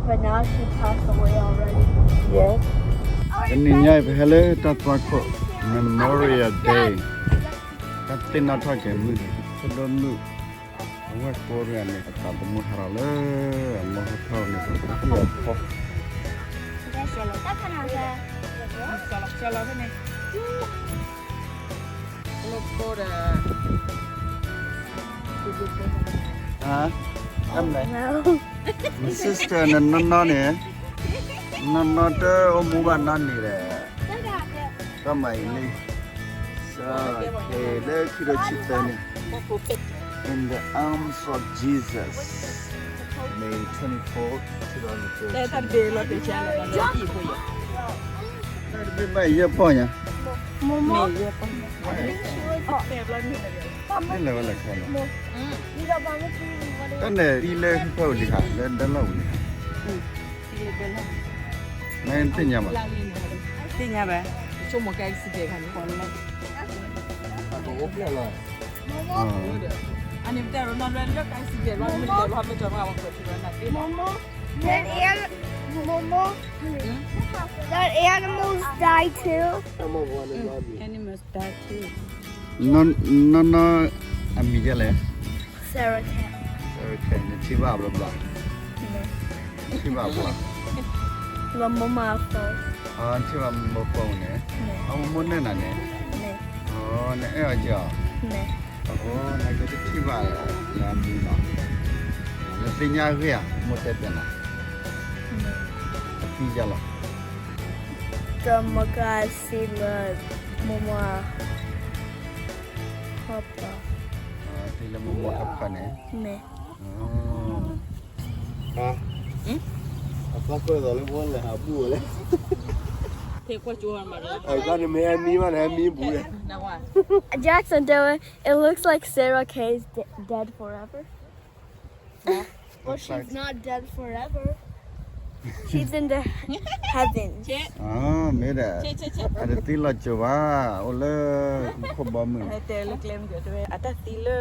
But now she passed away already. တနံၤညါအံၤ ပဟဲလၢတၢ်သွၣ်ခိၣ် Memorial Day တၢ်သ့ၣ်နီၣ်ထီၣ်က့ၤမုၢ် ဖိဒိၣ်မုၣ် အဝဲၢ်ကိးဂၤန့ၣ် အသးသမူဟးထီၣ်လၢအမိၢ်ဟၢဖၢအအိၣ်န့ၣ် ပကသံၣ်အဖီ ဟါ တမလဲၣ် နsisterန့ၣ် နီၢ်နီၢ်န့ၣ် နီၢ်နီၢ်တအိၣ်မူဘၣ်နီတနံၤဒီး တၢ်မၤအံၤလံ စးကဲလၢခံကထိဆံသၢန့ၣ် In the arms of Jesus, May twenty-fourth, two thousand thirteen. တၢ်တဘ့ၣ်လီၤတဘ့ၣ် ယဲၢ်ပီၢ်ညါ မ့ၢ်ယဲၢ်ပီၢ်ညါ မ့ၢ်လဲၤဝဲလဲၤခဲလၢာ် တၢ်န့ၣ် အံၤလၢဟံၣ်ဖၢအူလံဧါ လၢဒၢလီၢ်အူလံဧါ နသ့ၣ်ညါဘၣ် သ့ၣ်ညါဘၣ် ဆိကမိၣ်ကဲ accident ခါန့ၣ် အန့ၣ်ပတဲရနီၢ်လွဲလၢ accident ဘၣ် မ့ၢ်လဲၤဘၣ်မ့ၢ်ကီၤဘၣ် အဝဲကွဲးထူဝဲနၤသ့ၣ် Momo, that an-, Momo, that animals die too. နီၢ်နီၢ်အမံၤဒ်လဲၣ် Sarah Cat. Sarah Cat နထံၣ်ဘၣ်ဘျီဘျီ နထံၣ်ဘၣ်ဘျီ လၢမိၢ်မိၢ်အဖိ နထံၣ်ဘၣ်မိၢ်မိၢ်ဖိန့ၣ် အမိၢ်မိၢ်နဲၣ်နၤန့ၣ် နအဲၣ်အီၤက့ၤအီၤ နကတထံၣ်ဘၣ်လၢအမံၤလီၤ နသ့ၣ်ညါဂ့ၢ်ဧါ မိၢ်တဲပျဲနၤ အသံယါလီၤ ကမကစံလၢမိၢ်မိၢ်ဟၢဖၢ တ့လၢမိၢ်မိၢ်ဟၢဖၢန့ၣ် အသီကွဲးသိးလၢဖိလဲၣ်ဟးဘူၣ်ဝဲလဲၣ် Jackson, Dylan, it looks like Sarah K is de- dead forever. Well, she's not dead forever. She's in the heavens. မ့ၢ်ဒီး အတသံလီၤစိၤဘၣ် အိၣ်လၢခိၣ်ဘီမုၢ် တဲလၢကျဲမုၢ်တဝဲ အတၢ်သံလၢ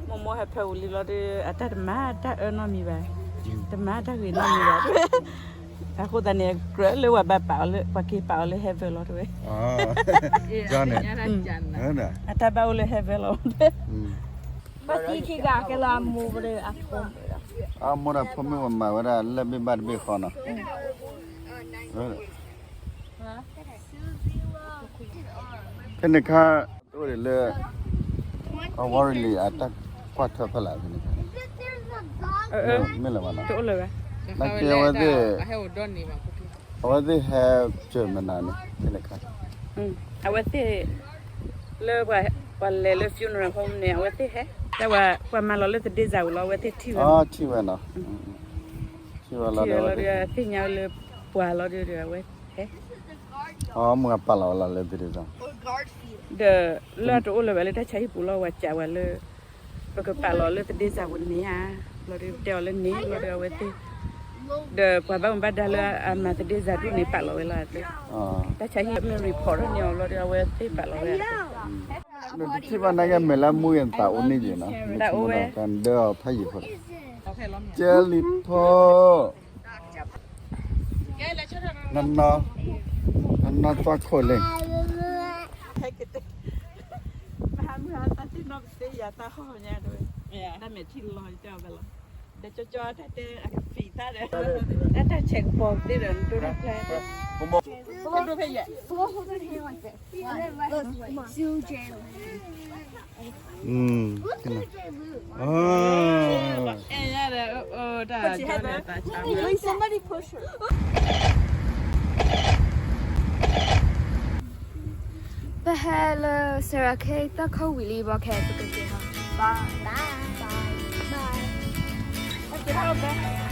မိၢ်မိၢ်ဟၢဖၢအူလံလီၤဒီး အတၢ်တမၤတၢ်အၢနီတမံၤဘၣ် တမၤတၢ်ဂ့ၤနီတမံၤဘၣ် အဃိသတးန့ၣ် ကြၢးလၢပှၤဘၣ်ပာ်အီၤလၢ ပှၤက့ၤပာ်အီၤလၢ heaven လီၤတဝဲ အတၢ်ဘၣ်အိၣ်လၢ heaven လီၤ ပှၤသံခံဂၤကဲလၢအမိၢ်ဒီးအဖိမုၣ်ဒီး အမိၢ်ဒီးဖိမုၣ်ပမၤဝဲဒၣ်လၢၢ်ဘ့ၣ်ဘၣ်တဘ့ၣ်ဃီနီၤ ဖဲန့ၣ်ခါ တအိၣ်ဒံးလၢ အဝီရံလံၤအတၢ်ကွၢ်ထွဲဖဲလဲၣ်ဖဲန့ၣ်ခါ မ့ၢ်လၢၤဘၣ်နီၤ နာ်က့အဝဲသ့ၣ် အဝဲသ့ၣ်ဟဲစၢၤမနုၤန့ၣ် ဖဲန့ၣ်ခါ အဝဲသ့ၣ် လၢပှၤလဲၤလၢ funeral home န့ၣ် အဝဲသ့ၣ်ဟဲ တၢ်ပှၤမၤလီၤလၢသဒ့စၢ်ပူၤလီၤ အဝဲသ့ၣ်ထံၣ်ဝဲ ထံၣ်ဝဲနီၤ ထံၣ်ဝဲလီၤဒီး သ့ၣ်ညါလၢပှၤလီၤဒီး အဝဲဟဲ အမုၢ်အပာ်လီၤဝဲလၢသဒ့စၢ် ဒီးလၢအတအိၣ်လၢၤဘၣ်လၢတၢ်ဆါဟံၣ်ပူၤလီၤ ဝဲစံးဝဲလၢ ပကပာ်လီၤလၢသဒ့စၢ်ပူၤန့ၣ်ဧါ လီၤဒီးတဲအီၤလၢန့ၣ် လီၤဒီးအဝဲသ့ၣ် ဒီးပှၤဘၣ်မူဘၣ်ဒါလၢအမၤသဒ့စၢ်ဒူၣ်န့ၣ် ပာ်လီၤဝဲလီၤ တၢ်ဆါဟံၣ်မ့ၢ် report ထီၣ်န့ၢ်အီၤလီၤဒီး အဝဲသ့ၣ်ပာ်လီၤဝဲ တၢ်အိၣ်ဝဲ ကဒၢအီၤဖးယံၤဖိ ကဲလံထီၣ် နနီၢ် နနီၢ်သွၣ်ခိၣ်လံ မဟါမုၢ်ဟါတၢ်သ့ၣ်နီၣ်ပသ့ယၤတၢ်ဟီၣ်ညါတဝဲ တၢ်မဲာ်ထံလီၤတၢ်ဝဲလီၤ ဒီးကၠီကၠီတၢ်တဲအကသံၣ်သၣ်ဒီး တၢ်တၢ်ဆဲးကပီၤသ့ဒီး နဒိၣ်တၢ်ကျဲ ဒိၣ်ဖဲယဲၢ် အဲၣ်ယၤဒီး အိၣ်တၢ် Somebody push her. ပဟဲလၢ Sarah K တၢ်ခိၣ်ဝံၤလံ ဘၣ်ခဲ ပကက့ၤဟီ Bye. Bye. Bye.